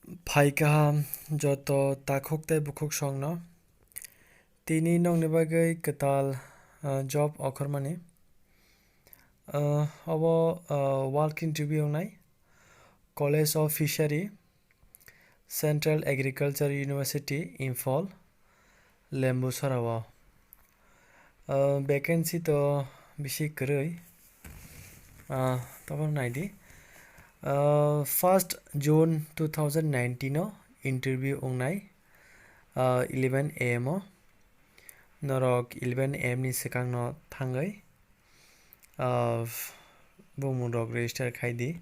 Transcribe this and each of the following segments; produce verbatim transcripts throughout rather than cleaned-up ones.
Phai kaham joto takhuk tei bukhuk songno. Tini nokni bagwi kwtal, ah, job okhormani. Ah, obo, ah, walk interview wngnai. College of Fishery, Central Agriculture University, Imphal, Lembusara o. Ah, vacancy to bisi kwrwi. Ah, tabuk naidi. Ah, first June two thousand nineteen o interview wngnai, ah, eleven A M o. Norok eleven A M ni swkangno thangwi, ah, bumungrok register khai di.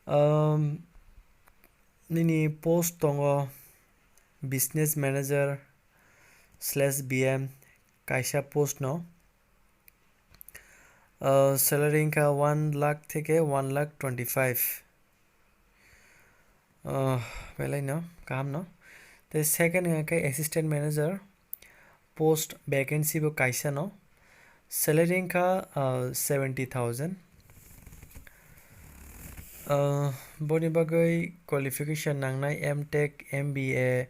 Um, nini post tongo business manager slash B M kaisa post no. Uh, salary wngkha one lakh theke one lakh twenty five. Uh, belai no, kaham no. Tei second wngkha khe assistant manager. Post vacancy bo kaisa no. Salary wngkha, ah, seventy thousand. Ah, boni bagwi qualification nangnai M Tech, M B A,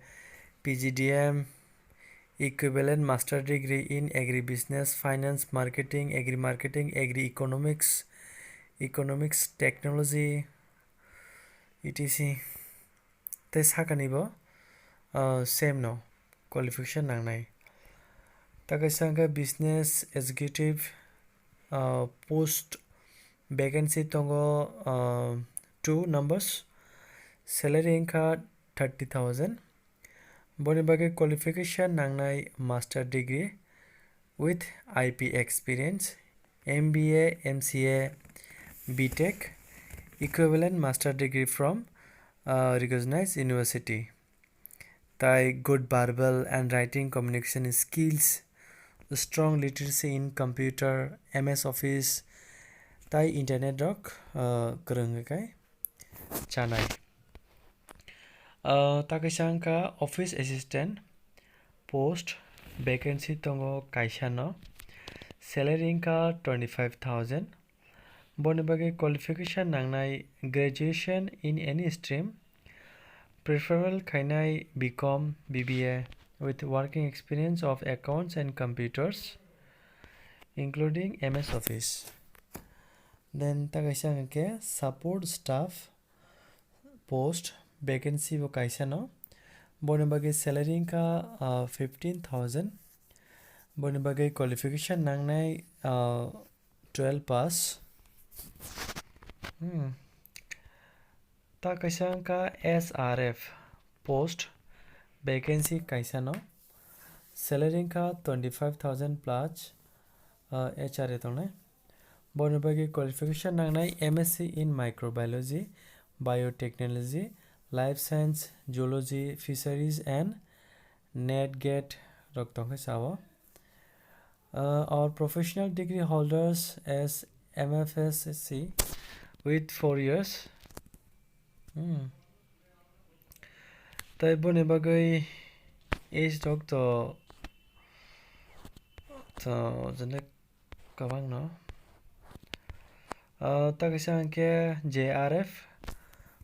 P G D M, equivalent master degree in agribusiness, finance, marketing, agri-marketing, agri-economics, economics, technology, et cetera. Tei sakani bo, ah, same no qualification nangnai. Ta kaisa hwnkhe business executive, ah, post vacancy tongo, ah, two numbers. Salary wngkha thirty thousand. Boni bagwi qualification nangnai master degree with I P experience, M B A, M C A, B Tech, equivalent master degree from, uh, recognized university. Tai good verbal and writing communication skills, strong literacy in computer, M S Office, tai internet rok, uh, kwrwng kai chanai. Uh, ta kaisa wngkha office assistant post, vacancy tongo kaisa no. Salary wngkha twenty five thousand. Boni bagwi qualification nangnai graduation in any stream, preferable khainai B Com, B B A with working experience of accounts and computers, including M S Office. Then ta kaisa hwnkhe support staff post, vacancy bo kaisa no. Boni bagwi salary wngkha, ah, fifteen thousand. Boni bagwi qualification nangnai, ah, twelve pass. Hmm. Ta kaisa wngkha S R F post, vacancy kaisa no. Salary wngkha twenty five thousand plus, ah, H R A tongnai. Boni bagwi qualification nangnai M S C in microbiology, biotechnology, life science, zoology, fisheries and net gate rok tongkha sao. Uh, our professional degree holders as M F S C with four years. Hmm. Tai boni bagwi age rok to, to jene kwbangno. Ah, ta kaisa hwnkhe J R F,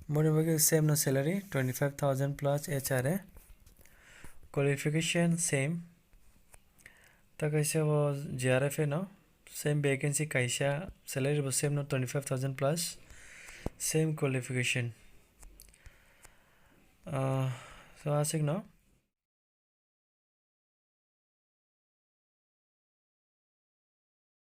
boni bagwi same no salary, twenty five thousand plus H R A. Qualification same. Ta kaisa bo J R F no, same vacancy kaisa, salary bo same no, twenty five thousand plus, same qualification. Ah, so aswk no.